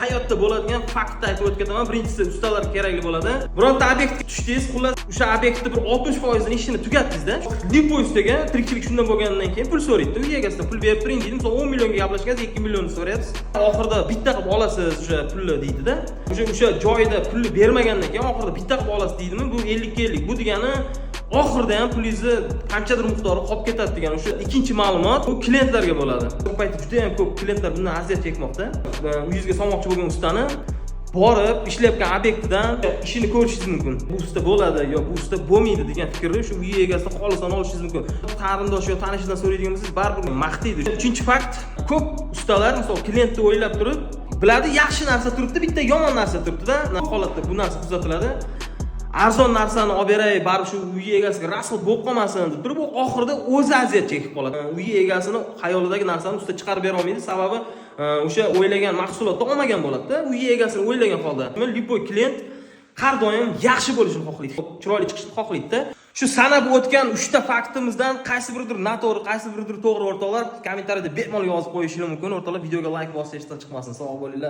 Hayotda bo'ladigan faktni aytib o'tib ketaman. Birinchisi, ustalar kerakli bo'ladi. Bironta obyektga tushdingiz, xullas, o'sha obyektni bir 60 foizini ishini tugatdingizda. Любой ustaga tirikchilik shundan bo'lgandan keyin pul so'raydi. Uy egasidan pul berib turing deydi. Misol, 10 millionga gaplashgansiz, 2 millionni so'rayapsiz. Oxirida bitta qilib olasiz o'sha pulni deydida. O'sha joyida pulni bermagandan keyin oxirida bitta qilib olasiz deydimi? Bu 50 ga 50. Bu degani, oxirida ham pulingizni qanchadir miqdori qolib ketadi degani. O'sha ikkinchi ma'lumot, bu klientlarga bo'ladi. Bu paytda juda ham ko'p klientlar bundan aziyat chekmoqda. Uyingizga solmoqchi bo'lgan ustani borib ishlayotgan obyektidan ishini ko'rishingiz mumkin. Bu usta bo'ladi yo bu usta bo'lmaydi degan fikrni shu uy egasidan xolisona olishingiz mumkin. Qarindosh yo tanishingizdan so'raydigan bo'lsangiz, baribir maqtaydi. Uchinchi fakt, ko'p ustalar, misol, klientni o'ylab turib biladi, yaxshi narsa turibdi, bitta yomon narsa turibdida. Holatda bu narsa kuzatiladi. Arzon narsani olib beray, baribir shu uy egasiga расход bo'lib qolmasin deb turib, u oxirida o'zi aziyat chekib qoladi. Uy egasini xayolidagi narsani usta chiqarib bera olmaydi, sababi o'sha o'ylagan mahsulotni olmagan bo'ladida uy egasini o'ylagan holda. Любой klient har doim yaxshi bo'lishini xohlaydi, chiroyli chiqishini xohlaydida. Shu sanab o'tgan uchta faktimizdan qaysi biridir noto'g'ri, qaysi biridir to'g'ri, o'rtoqlar, kommentariyada bemalol yozib qo'yishingiz mumkin. O'rtoqlar, videoga layk bosish esdan chiqmasin. Sog' bo'linglar.